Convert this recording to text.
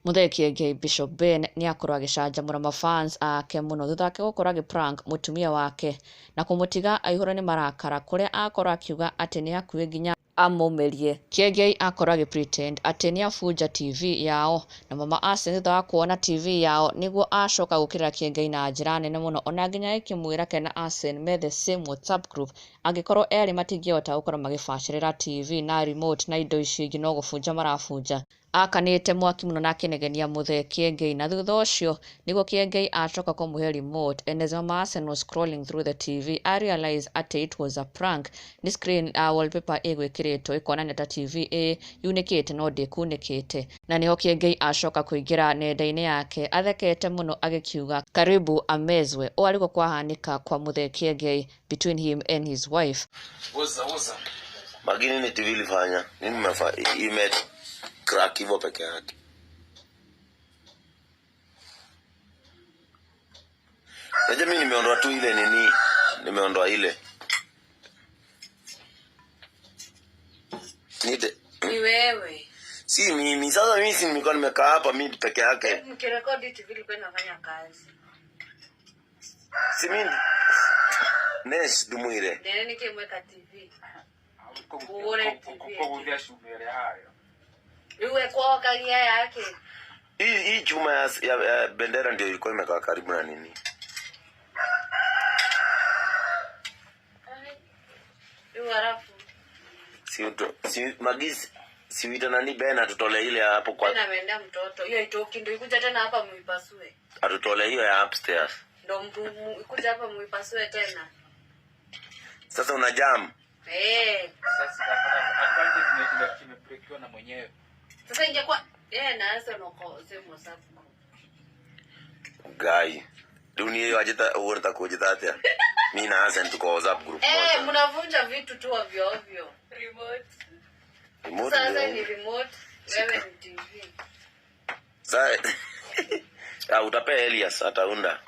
Muthee Kiengei Bishop Ben nĩ akorwo agĩcanjamũra mafans ake mũno thutha wake gũkorwo agĩ prank mũtumia wake na kũmũtiga aihũrwo nĩ marakara kũrĩa akorwo akiuga atĩ nĩ hakuhĩ nginya amũmĩrie. Kiengei akorwo agĩ pretend atĩ nĩ abunja TV yao na mama Arsene thutha wa kuona TV yao nĩguo acoka gũkĩrĩra Kiengei na njĩra nene mũno ona nginya ĩkĩmwĩra ke na Arsene me the same WhatsApp group angĩkorwo erĩ matingĩhota gũkorwo magĩbacĩrĩra TV na remote na indo icio ingĩ no gũbunja marabunja. Akanĩte mwaki mũno na akĩnegenia Muthee Kiengei na thutha ũcio nĩguo Kiengei acoka kũmũhe remote and as mama Arsene was scrolling through the TV I realized atĩ it was a prank nĩ screen wallpaper ĩgwĩkĩrĩtwo ĩkonania ta TV ĩ yunĩkĩte no ndĩkunĩkĩte na nĩho Kiengei acoka kũingĩra nenda-inĩ yake athekete mũno agĩkiuga karibu amezwe. Ũũ arĩguo kwahanĩka kwa Muthee Kiengei between him and his wife. Woza woza. Lakini ni TV ilifanya nini? Ime crack hivyo peke yake. Unajua mimi nimeondoa tu ile nini, nimeondoa ile Nide, Ni wewe. si mimi. Sasa mimi si nilikuwa nimekaa hapa mimi peke yake, Mkirekodi TV ilikuwa inafanya kazi. si mimi Nesh Dumwire. Nene nikimweka TV. Uone TV. Kũgũthia cuma ĩrĩa hayo. Iwe kwao kalia yake. Hii chuma ya bendera ndio ilikuwa imekaa karibu na nini. Iwe halafu. Si uto, si magisi si uita nani Ben atutole ile ya hapo kwa Tena ameenda mtoto. Hiyo itoki ndio ikuja tena hapa muipasue. atutole hiyo ya upstairs. Ndio mtu ikuja hapa muipasue tena. Sasa una jam. Eh. Sasa advantage imebreakiwa na mwenyewe. Sasa ingekuwa yeye na Arsenal kwa same WhatsApp group. Gai. Dunia hiyo ajita uorta kujita atia. Mimi na Hassan tuko WhatsApp group Eh, moja. mnavunja vitu tu ovyo ovyo. Remote. Remote Sasa ndio. ni remote, wewe ni TV. Sasa ah, utapea Elias ataunda.